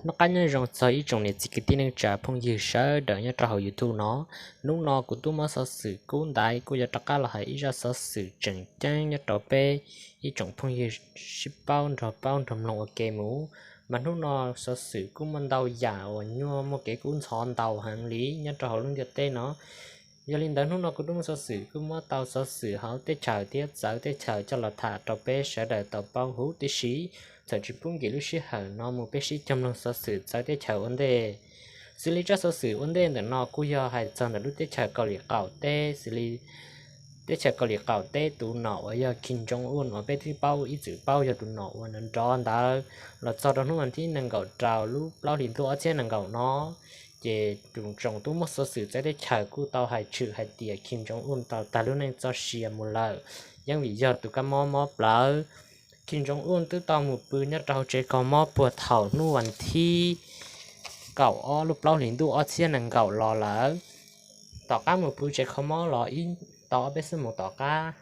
Noj qab nyob zoo txog ib tsoom niam txiv kwv tij neej tsa phooj ywg sawv daws nyob rau hauv YouTube no. Hnub no kuv tub muab xov xwm kub ntaiv kuj yuav rov qab los hais ib zaj xov xwm tseem ceeb nyob rau peb ib tsoom phooj ywg sib paub nrog paub nrog mloog ua ke mus. Mas hnub no xov xwm kuj muaj ntau yam uas nyuaj muaj kev kub ntxhov ntau heev li nyob rau hauv lub ntiaj teb no. Yog li ntawd hnub no kuv tub muab xov xwm kuj muab tau xov xwm hauv teb chaws thiab txawv teb chaws coj los tham rau peb sawv daws tau paub huv tib si. Txawm tsis pub nkim lub sij hawm no mus peb sib cog mloog xov xwm txawv teb chaws ua ntej. Xws li tsab xov xwm ua ntej ntawm no kuj yog hais txog ntawm lub teb chaws Kaus Lim Qaum Teb, xws li teb chaws Kaus Lim Qaum Teb tus nom uas yog Kim Jong Un uas peb twb paub ib txwm paub yog tus nom uas nrov nrov ntawd los txog rau hnub vas thib nees nkaum rau lub plaub hlis ntuj ob txhiab nees nkaum no. Ces tus tsoom tub muab xov xwm txawv teb chaws kuj tau hais tshwm hais tias Kim Jong Un tau tag lub neej txoj sia mus lawm, yeej vim yog tus kab mob mob plawv. Kim Jong Un twb tau mus pw nyob rau hauv tsev kho mob puag thaum hnub vas thib kaum ob lub plaub hlis ntuj ob txhiab nees nkaum los lawm. Tom qab mus pw tsev kho mob los ib tau ob peb xuab moos tom qab,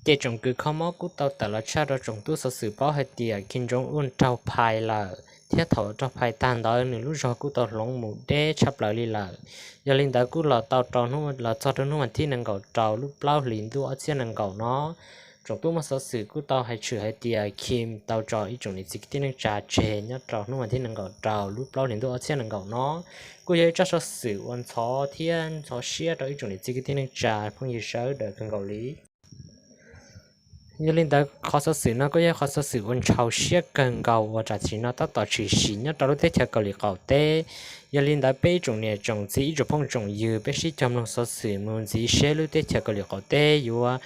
ces tsoom kws kho mob kuj tau tawm los tshaj rau tsoom tub xov xwm paub hais tias Kim Jong Un raug phais lawm thiab thaum raug phais tag ntawd nws lub zog kuj tau hloov mus deb tshaj plaws li lawm. Yog li ntawd kuj los tau rau los txog rau hnub vas thib nees nkaum rau lub plaub hlis ntuj ob txhiab nees nkaum no, tsoom tub muab xov xwm kuj tau hais tshwm hais tias Kim tau tso ib tsoom niam txiv kwv tij neej tsa tseg nyob rau hnub vas thib nees nkaum rau lub plaub hlis ntuj ob txhiab nees nkaum no. Kuj yog ib tsab xov xwm uas ntxhov thiab ntxhov siab rau ib tsoom niam txiv kwv tij neej tsa phooj ywg sawv daws kawg nkaus li. Yog li ntawd qhov xov xwm no kuj yog qhov xov xwm uas ntxhov siab kawg nkaus uas tam sim no tab tom tshwm sim nyob rau lub teb chaws Kaus Lim Qaum Teb. Yog li ntawd peb ib tsoom niam tsoom txiv ib tsoom phooj tsoom ywg peb sib cog mloog xov xwm mus ntxiv seb lub teb chaws Kaus Lim Qaum Teb yuav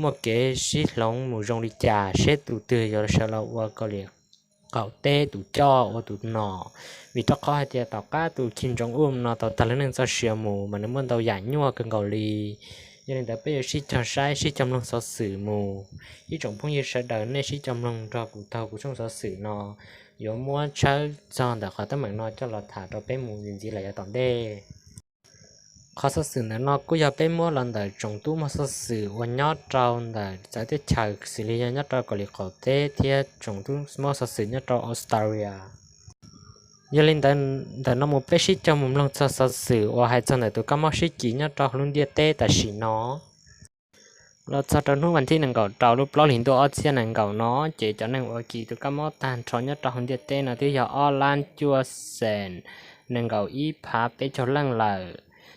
muaj kev sib hloov mus zoo li cas, seb tus twg yuav sawv los ua Kaus Lim Qaum Teb tus coj ua tus nom. Vim rau qhov hais tias tom qab tus Kim Jong Un no tau tag lub neej txoj sia mus mas nws muaj ntau yam nyuaj kawg nkaus li. Yog li ntawd peb yuav sib cog saib sib cog mloog xov xwm mus. Ib tsoom phooj ywg sawv daws nej sib cog mloog nrog kuv taug kuv tshooj xov xwm no, yuav muab tshawb txog ntawm qhov teeb meem no coj los tham rau peb mus ntxiv los yav tom ntej. Qhov xov xwm ntawm no kuj yog peb muab los ntawm tsoom tub muab xov xwm uas nyob rau ntawm txawv teb chaws xws li yog nyob rau Kaus Lim Qaum Teb thiab tsoom tub muab xov xwm nyob rau Australia. Yog li ntawd ntawm no mus peb sib cog mus mloog txog xov xwm uas hais txog ntawm tus kab mob sib kis nyob rau hauv lub ntiaj teb tam sim no. Los txog rau hnub vas thib nees nkaum rau lub plaub hlis ntuj ob txhiab nees nkaum no ces cov neeg uas kis tus kab mob tag nrho nyob rau hauv ntiaj teb no twb yog ob lab cuaj xees nees nkaum ib phav peb caug leej lawm,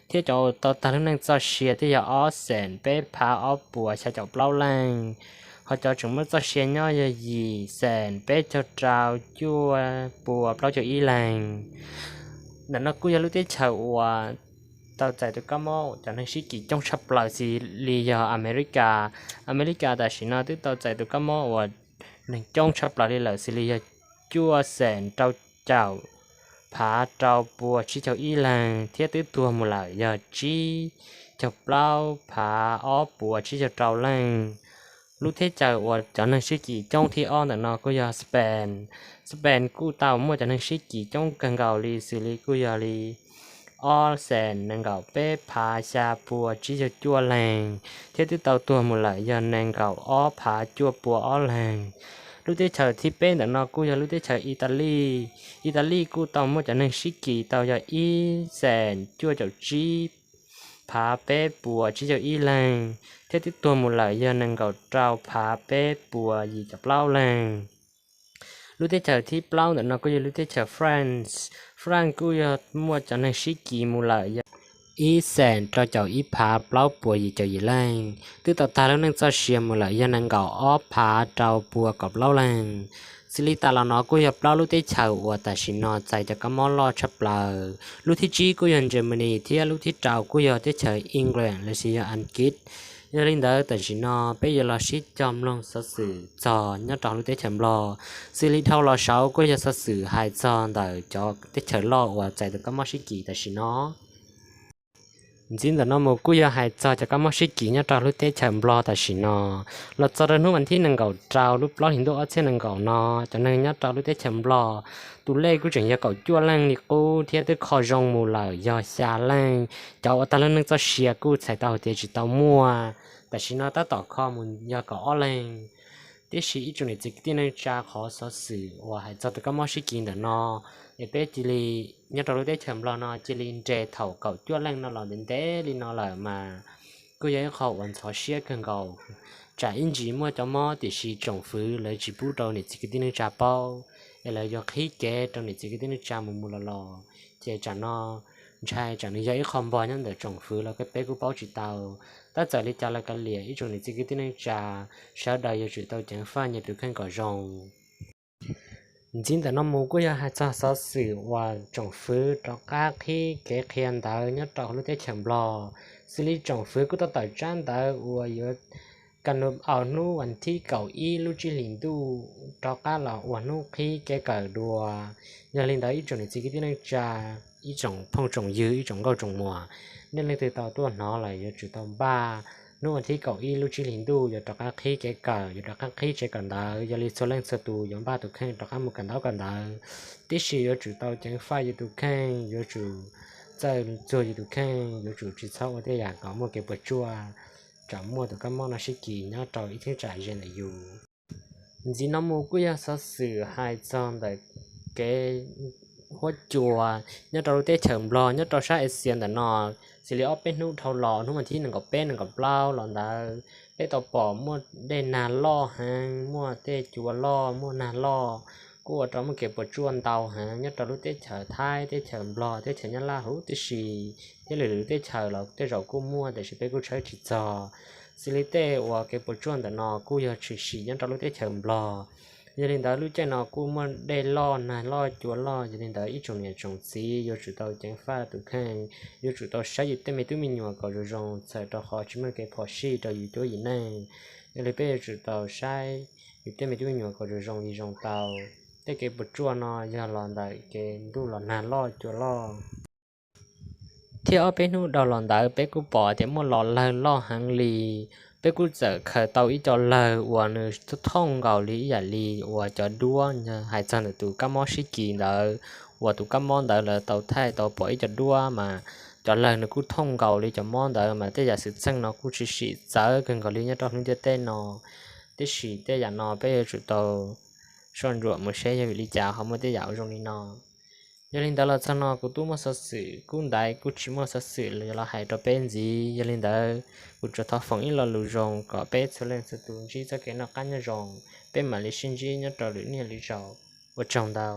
thiab cov uas tau tag lub neej txoj sia twb yog ob xees peb phav ob puas xya caum plaub leej, ho cov tseem muaj txoj sia nyob yog yim xees peb caug rau cuaj pua plaub caug ib leeg. Ntawm no kuj yog lub teb chaws uas tau txais tus kab mob cov neeg sib kis coob tshaj plaws xws li yog Amelikas. Amelikas tam sim no twb tau txais tus kab mob uas neeg coob tshaj plaws li lawm xws li yog cuaj xees rau caum phav rau pua tsib caug ib leeg thiab twb tuag mus lawm yog tsib caug plaub phav ob puas tsib caug rau leej. Lub teb chaws uas cov neeg sib kis coob thib ob ntawm no kuj yog Spain. Spain kuj tau muaj cov neeg sib kis coob kawg nkaus li xws li kuj yog li ob xees nees nkaum peb phav xya pua tsib caug cuaj leeg thiab twb tau tuag mus lawm yog nees nkaum ob phav cuaj pua ob leeg. Lub teb chaws thib peb ntawm no kuj yog lub teb chaws Italis. Italis kuj tau muaj cov neeg sib kis tau yog ib xees cuaj caum tsib phav peb puas tsib caug ib leeg thiab twb tuag mus lawm yog nees nkaum rau phav peb puas yim caum plaub leeg. Lub teb chaws thib plaub ntawm no kuj yog lub teb chaws France. France kuj yog muaj cov neeg sib kis mus lawm yog ib xees rau caum ib phav plaub puas yim caum yim leej, twb tau tag lub neej txoj sia mus lawm yog nees nkaum ob phav rau pua kaum plaub leeg. Xws li tas los no kuj yog plaub lub teb chaws uas tam sim no txais cov kab mob loj tshaj plaws. Lub thib tsib kuj yog Germany thiab lub thib rau kuj yog teb chaws England los sis yog Askiv. Yog li ntawd tam sim no peb yuav los sib cog mloog xov xwm txog nyob rau lub teb chaws Nplog. Xws li dhau los saud kuj yog xov xwm hais txog ntawm cov teb chaws loj uas txais tus kab mob sib kis tam sim no. Ntxiv ntawm no mus kuj yog hais txog cov kab mob sib kis nyob rau lub teb chaws Nplog tam sim no. Los txog rau hnub vas thib nees nkaum rau lub plaub hlis ntuj ob txhiab nees nkaum no, cov neeg nyob rau lub teb chaws Nplog tus lej kuj tseem yog kaum cuaj leej li qub thiab twb kho zoo mus lawm yog xya leej. Cov uas tag lub neej txoj sia kuj txhais tau hais tias tsis tau muaj, tam sim no tab tom kho mus yog kaum ob leeg. Tiam sis ib tsoom niam txiv kwv tij neej tsa, qhov xov xwm uas hais txog tus kab mob sib kis ntawm no es peb cia li, nyob rau lub teb chaws Nplog no cia li nres thaum kaum cuaj leej no los ntev ntev li no lawm mas kuj yog ib qho uas ntxhov siab kawg nkaus. Tsam ib ntsis muaj cov mob tiam sis tsoom fwv lawv tsis pub rau niam txiv kwv tij neej tsa paub, es lawv yuav qhib kev rau niam txiv kwv tij neej tsa mus mus los los, ces tsam no ntshai tsam nws yog ib qho npog nyob ntawm tsoom fwv los peb kuj paub tsis tau. Tab txawm li cas los kav liam, ib tsoom niam txiv kwv tij neej tsa, sawv daws yuav tsum tau ceev faj nyias tus kheej kom zoo. Ntxiv ntawm no mus kuj yog hais txog xov xwm uas tsoom fwv rov qab qhib kev qhia ntawv nyob rau lub teb chaws Nplog. Xws li tsoom fwv kuj tau tawm tsab ntawv uas yuav ka nus aus hnub vas thib kaum ib lub tsib hlis ntuj rov qab los ua hnub qhib kev kawm dua. Yog li ntawd ib tsoom niam txiv kwv tij neej tsa, ib tsoom phooj tsoom ywg, ib tsoom nkauj tsoom muam, nej leej twg tau tuaj hnov lawm yuav tsum tau npaj hnub vas thib kaum ib lub tsib hlis ntuj yuav rov qab qhib kev kawm, yuav rov qab qhib tsev kawm ntawv. Yog li txhua leej txhua tus yuav npaj tus kheej rov qab mus kawm ntaub kawm ntawv, tiam sis yuav tsum tau ceev faj yus tus kheej, yuav tsum txawj txuag yus tus kheej, yuav tsum tsis txhob ua tej yam kom muaj kev puas tsuaj, tsam muaj tus kab mob no sib kis nyob rau ib cheeb tsam ze ntawm yus. Ntxiv no mus kuj yog xov xwm hais txog ntawm kev huab cua nyob rau lub teb chaws Nplog, nyob rau sab Axias ntawm no. Xws li ob peb hnub dhau los, hnub vas thib nees nkaum peb nees nkaum plaub los ntawd, peb tau pom muaj dej nag loj heev, muaj tej cua loj, muaj nag loj, kuj ua rau muaj kev puas tsuaj ntau heev nyob rau lub teb chaws Thaib, teb chaws Nplog, teb chaws Nyab Laj huv tib si, thiab lwm lwm teb chaws los tej zaum kuj muaj tiam sis peb kuj tshawb tsis txog. Xws li tej uas kev puas tsuaj ntawm no kuj yog tshwm sim nyob rau lub teb chaws Nplog. Yog li ntawd lub caij no kuj muaj dej loj, nag loj, cua loj, yog li ntawd ib tsoom niam tsoom txiv yuav tsum tau ceev faj tus kheej, yuav tsum tau saib yus tej me tub me nyuam kom zoo zoo txhawm rau qhov tsis muaj kev phom sij rau yus cuab yim neej. Yog li peb yuav tsum tau saib yus tej me tub me nyuam kom zoo zoo li zoo tau. Tej kev puas tsuaj no yog los ntawm kev ntuj los nag loj cua loj. Thiab ob peb hnub dhau los ntawd peb kuj pom tias muaj los lawg loj heev li. Peb kuj txawm khaws tau ib co lawg uas nws thooj nkaus li ib yam li uas cov duab, hais txog ntawm tus kab mob sib kis ntawd, uas tus kab mob ntawd lawv tau thaij tau pom ib co duab mas cov lawg nws kuj thooj nkaus li cov mob ntawd mas tej yam xwm txheej no kuj tshwm sim txawv kawg nkaus li nyob rau lub ntiaj teb no. Tiam sis tej yam no peb yuav tsum tau soj ntsuam mus seb yog vim li cas ho muaj tej yam ua zoo li no. Yog li ntawd los txog no kuv twb muaj xov xwm kub ntaiv kuj tsis muaj xov xwm los hais rau peb ntxiv. Yog li ntawd kuv tsuas thov foom ib lo lus zoo kom peb txhua leej txhua tus ntsib txoj kev noj qab nyob zoo, peb mam li sib ntsib nyob rau lwm niaj lwm zaus. Ua tsaug ntau.